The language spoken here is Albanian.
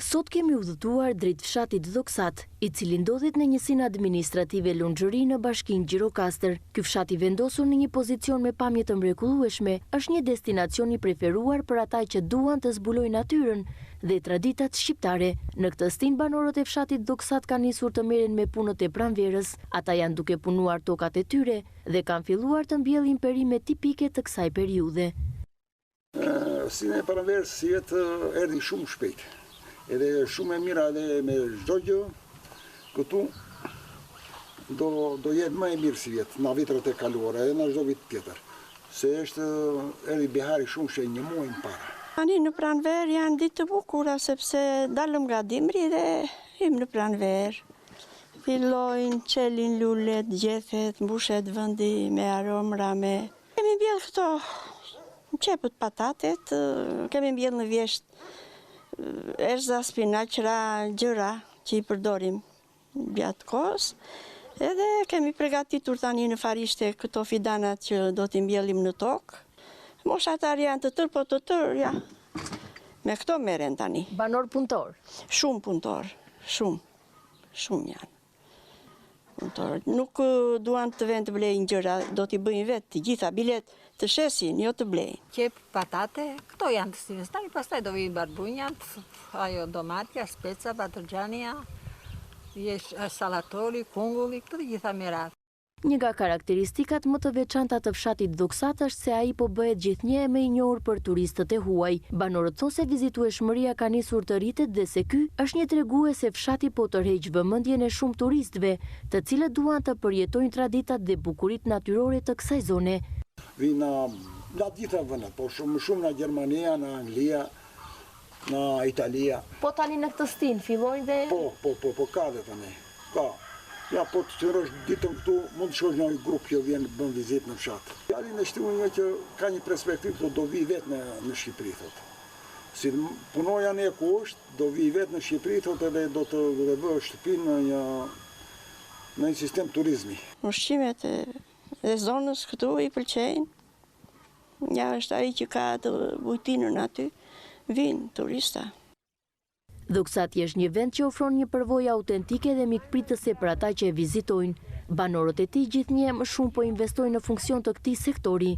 Sot kemi udhëtuar drejt fshatit Dhoksat, i cili ndodhet në njësinë administrative Lunxhëri në bashkinë Gjirokastër. Ky fshat i vendosur në një pozicion me pamje të mrekullueshme, është një destinacion i preferuar për ata që duan të zbulojnë natyrën dhe traditat shqiptare. Në këtë stinë banorët e fshatit Dhoksat kanë nisur të merren me punët e pranverës. Ata janë duke punuar tokat e tyre dhe kanë filluar të mbjellin perime tipike të kësaj periudhe. Stina e pranverës sivjet erdhi shumë shpejt. Edhe shumë e mira edhe me çdo gjë këtu do do jetë më e mirë sivjet nga vitrat e kaluara edhe nga çdo vit tjetër. Se është erdhi bihari shumë shpejt një muaj më para. Tani në pranverë janë ditë të bukura sepse dalëm nga dimri dhe hymë në pranverë. Fillojnë, çelin lulet, gjethet, mbushet vendi me aromra, me Kemi mbjellë këto qepët, patatet, kemi mbjellë në vjeshtë erëza, spinaqra, gjëra që i përdorim gjatë kohës. Edhe kemi pregatitur tani në farishte këto fidanat që do t'i mbjellim në tokë. Moshatarë janë të tërë, po të tërë, ja. Me këto merren tani. Banorë punëtorë? Shumë punëtorë, shumë, shumë janë. Punëtorët nuk duan të venë të blejnë gjëra, do t'i bëjnë vetë të gjitha, bile të shesin, jo të blejnë. Qepë, patate, këto janë të stinës tani, pastaj do vijnë barbunjat, ajo domatja, speca, patëllxhania, sallatori, kungulli, këto të gjitha me radhë. Një nga karakteristikat më të veçanta të fshatit Dhoksat është se ai po bëhet gjithnjë e më i njohur për turistët e huaj. Banorët thonë se vizitueshmëria ka nisur të rritet dhe se ky është një tregues se fshati po tërheq vëmendjen e shumë turistëve, të cilët duan të përjetojnë traditat dhe bukuritë natyrore të kësaj zone. Vijnë nga nga të gjitha vendet, por shumë më shumë nga Gjermania, nga Anglia, nga Italia. Po tani në këtë stinë fillojnë dhe. Po, po, po, po ka dhe tani. Ka. Ja po të qëndrosh ditën këtu, mund të shohësh një grup që vjen bën vizitë në fshat. Djalin e shtiu një që ka një perspektivë thotë do vij vetë në në Shqipëri thotë. Si punoj anë ku është, do vij vetë në Shqipëri thotë edhe do të do të vë shtëpinë në një në një sistem turizmi. Ushqimet e zonës këtu i pëlqejnë. Ja është ai që ka atë bujtinën aty, vijnë turista. Dhoksati është një vend që ofron një përvojë autentike dhe mikpritëse për ata që e vizitojnë. Banorët e tij gjithnjë e më shumë po investojnë në funksion të këtij sektori.